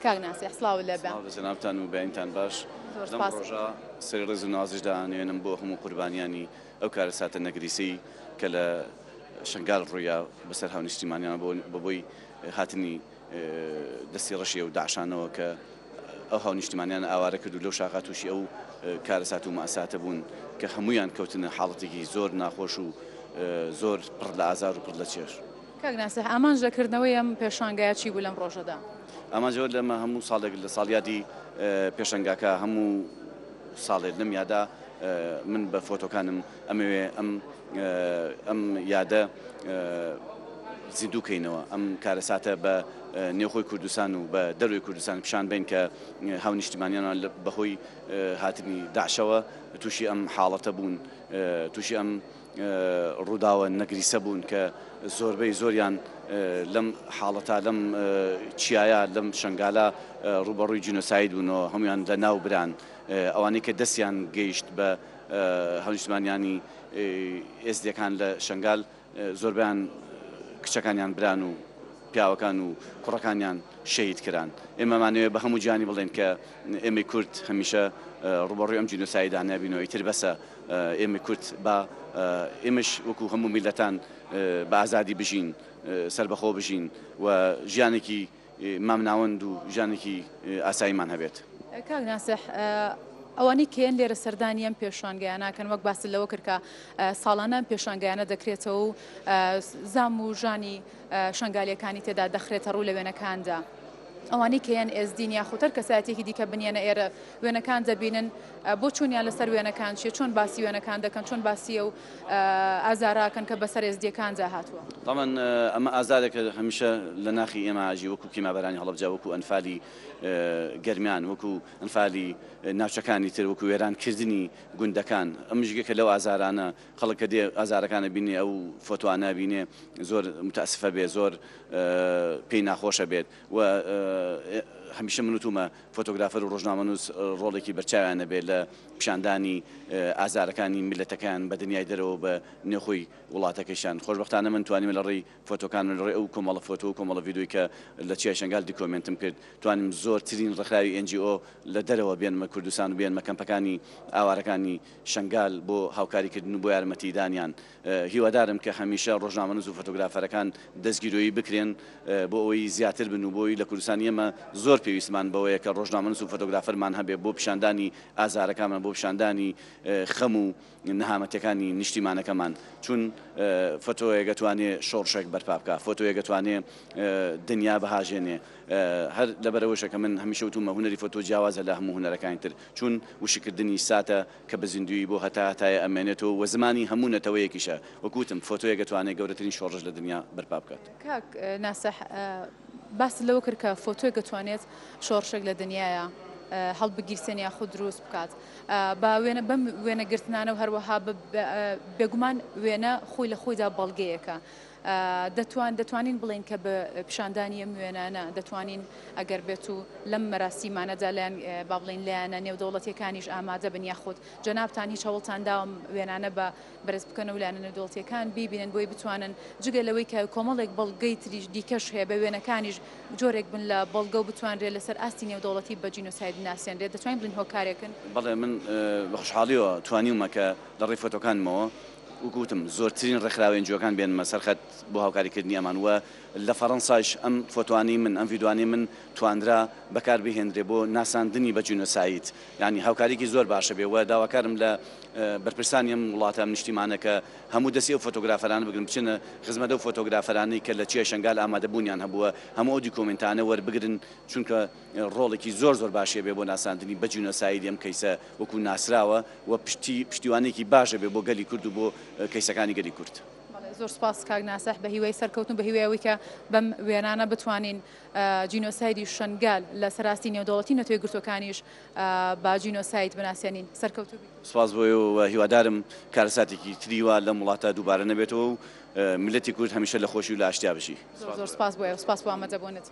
کاک ناسیح سڵاوت لێ بێ. سڵاو لە جەنابتان و بەینتان باش. زۆر لەم سپاس. ڕۆژە سەری ڕێز و نوازش دائەنوێنم بۆ هەموو قوربانیانی ئەو کارەساتە نەگریسەی کە لە شەنگال ڕوویا بەسەر هاونیشتیمانیان بە بۆی هاتنی دەستی ڕەشی ئەو داعشانەوە کە ئەو هاونیشتیمانیان ئاوارە کرد و لەو شاخا تووشی ئەو کارەسات و مەئساتە بوون کە هەموویان کەوتنە حاڵەتێکی زۆر ناخۆش و زۆر پڕ لە ئازار و پڕ لە چێژ. کاک ناسیح ئامانج لە کردنەوەی ئەم پێشانگایە چی بوو لەم ڕۆژەدا؟ ئامانج ئەوە لەمە هەموو ساڵێک لە ساڵیادی پێشەنگاکە هەموو ساڵێ لەم یادا من بە فۆتۆکانم ئەمەوێ ئەم ئەم یادە زیندوو کەینەوە ئەم کارەساتە بە نێوخۆی کوردستان و بە دەروی کوردستان پیشان بین کە هاونیشتیمانیانمان بەهۆی هاتنی داعشەوە تووشی ئەم حاڵەتە بوون تووشی ئەم ڕووداوە نەگریسە بوون کە زۆربەی زۆریان لەم حاڵەتە لەم چیایە لەم شنگالە ڕووبەڕووی جینۆساید بوونەوە هەمویان لە ناو بران ئەوانەی کە دەستیان گەیشت بە هاونیشتمانیانی ئێزدیەکان لە شنگال زۆربیان کچەکانیان بران و پیاوەکان و کوڕەکانیان شەهید کران. ئێمەمانەوێ بە هەموو جیهانی بڵێین کە ئێمەی کورد هەمیشە ڕووبەڕووی ئەم جینۆسایدانە بینەوە، ئیتر بەسە ئێمەی کورد با ئێمەش وەکو هەموو میللەتان بە ئازادی بژین، سەربەخۆ بژین و ژیانێکی مامناوەند و ژیانێکی ئاساییمان هەبێت. کاک ناسح، ئەوانەی کە یەن لێرە سەردانی ئەم پێشانگایانە ئەکەن وەک باست لەوە کرد کە ساڵانە ئەم پێشانگایانە دەکرێتەوە و زام و ژانی شەنگالیەکانی تێدا دەخرێتە ڕوو لە وێنەکاندا. ئەوانەی کە یان ئێزدین یاخود هەر کەسایەتیەکی دیکە بن یەنە ئێرە وێنەکان دەبینن بۆچوونیان لەسەر وێنەکان چیە چۆن باسی وێنەکان دەکەن چۆن باسی ئەو ئازاراکەن کە بەسەر ئێزدیەکاندا هاتووە؟ تەبعەن ئەمە ئازارێکە هەمیشە لە ناخی ئێمە ئەژی وەکو کیمابارانی هەڵەبجە وەکو ئەنفالی گەرمیان وەکو ئەنفالی ناوچەکانی تر وەکو وێران کردنی گوندەکان ئەمش یەکێکە لەو ئازارانە خەڵک کە دێ ئازارەکان ئەبینێ ئەو فۆتۆانە ئەبینێ زۆر متاسفە بێ زۆر پێی ناخۆشە بێت و هەمیشە من وتومە فۆتۆگرافەر و ڕۆژنامەنووس ڕۆڵێکی بەرچاویان هەبێت لە پیشاندانی ئازارەکانی میللەتەکەیان بە دنیای دەرەوە و بە نێوخۆی وڵاتەکەیشیان. خۆشبەختانە من توانیمە لە ڕێی فۆتۆکانم لە ڕێی ئەو کۆمەڵە فۆتۆ و کۆمەڵە ڤیدیۆی کە لە چیای شەنگال دیکۆمێنتم کرد توانیم زۆرترین ڕێکخراوی NGO لە دەرەوە بێنمە کوردستان و بێنمە کەمپەکانی ئاوارەکانی شەنگال بۆ هاوکاریکردن و بۆ یارمەتیدانیان. هیوادارم کە هەمیشە ڕۆژنامەنووس و فۆتۆگرافەرەکان دەستگیرۆیی بکرێن بۆ ئەوەی زیاتر بن و بۆی لە کوردستانی ئێمە زۆر پێویستمان بەوەیە کە ڕۆژنامەنووس و فۆتۆگرافەرمان هەبێ بۆ پیشاندانی ئازارەکانمان بۆ پیشاندانی خەم و نەهامەتیەکانی نیشتیمانەکەمان چون فۆتۆیەک ئەتوانێ شۆڕشێک بەرپا بکا فۆتۆیەک ئەتوانێ دنیا بهاژێنێ هەر لەبەرئەوەشە کە من هەمیشە وتومە هونەری فۆتۆ جیاوازە لە هەموو هونەرەکانی تر چون وشککردنی ساتە کە بە زیندوویی بۆ هەتا هەتایە ئەمێنێتەوە و زمانی هەموو نەتەوەیەکیشە، وەک وتم فۆتۆیەک ئەتوانێ گەورەترین شۆڕش لە دنیا بەرپا بکات. کاک ناسح باست لەوە کرد کە فۆتۆیەک ئەتوانێت شۆڕشێک لە دنیایا هەڵبگیرسێنێ یاخود دروست بکات بە وێنە بەم وێنەگرتنانە و هەروەها بێگومان وێنە خۆی لە خۆیدا بەڵگەیەکە دەتوان دەتوانین بڵێین کە بە پیشاندانی ئەم وێنانە دەتوانین ئەگەر بێت و لەم مەراسیمانەدا لایەن با بڵێین لایەنە نێودەوڵەتیەکانیش ئامادە بن یاخود جەنابتان هیچ هەوڵتان داوە ئەم وێنانە بە بەرز بکەن و لایەنە نێودەوڵەتیەکان بیبینن بۆی بتوانن جگە لەوەی کە کۆمەڵێک بەڵگەی تریش دیکەش هەیە بە وێنەکانیش جۆرێک بن لە بەڵگە و بتوانرێت لەسەر ئاستی نێودەوڵەتی بە جینۆساید بناسێنرێت دەتوانین بڵێین هۆکارێکن؟ بەڵێ من بە خۆشحاڵیەوە توانیومە کە لە ڕێی فۆتۆکانمەوە وەک وتم زۆرترین ڕێکخراوە ئێنجیۆکان بێنمە سەر خەت بۆ هاوکاری کردنی ئەمان و لە فەڕەنسایش ئەم فۆتۆانەی من ئەم ڤیدۆانەی من توانرا بەکار بهێنرێ بۆ ناساندنی بە جینۆساید یانی هاوکاریکی زۆر باشە بێ و داواکارم لە بەرپرسانی ئەم وڵاتە ئەم نیشتیمانە کە هەموو دەستی ئەو فۆتۆگرافەرانە بگرن بچنە خزمەت ئەو فۆتۆگرافەرانەی کە لە چیای شەنگال ئامادە بوونیان هەبووە هەموو ئەو دیکۆمێنتانە وەربگرن چونکە ڕۆڵێکی زۆر زۆر باشی هەبێ بۆ ناساندنی بە جینۆسایدی ئەم کەیسە وەکو ناسراوە و پشتی پشتیوانێکی باش ئەبێ بۆ گەلی کورد و بۆ کەیسەکانی گەلی کورد. بەڵێ زۆر سوپاس کاک ناسح بە هیوای سەرکەوتن و بە هیوای ئەوەی کە بەم وێنانە بتوانین جینۆسایدی شەنگال لە سەر ئاستی نێودەوڵەتی نەتەوە یەکگرتووەکانیش بە جینۆساید بناسێنین. سەرکەوتوو بیت. سوپاس بۆ ئێوە و هیوادارم کارەساتێکی تری وا لەم وڵاتە دووبارە نەبێتەوە و میللەتی کورد هەمیشە لە خۆشی و لە ئاشتیا بژی. زۆر زۆر سوپاس بۆ ئێوە. سوپاس بۆ ئامادەبوونت.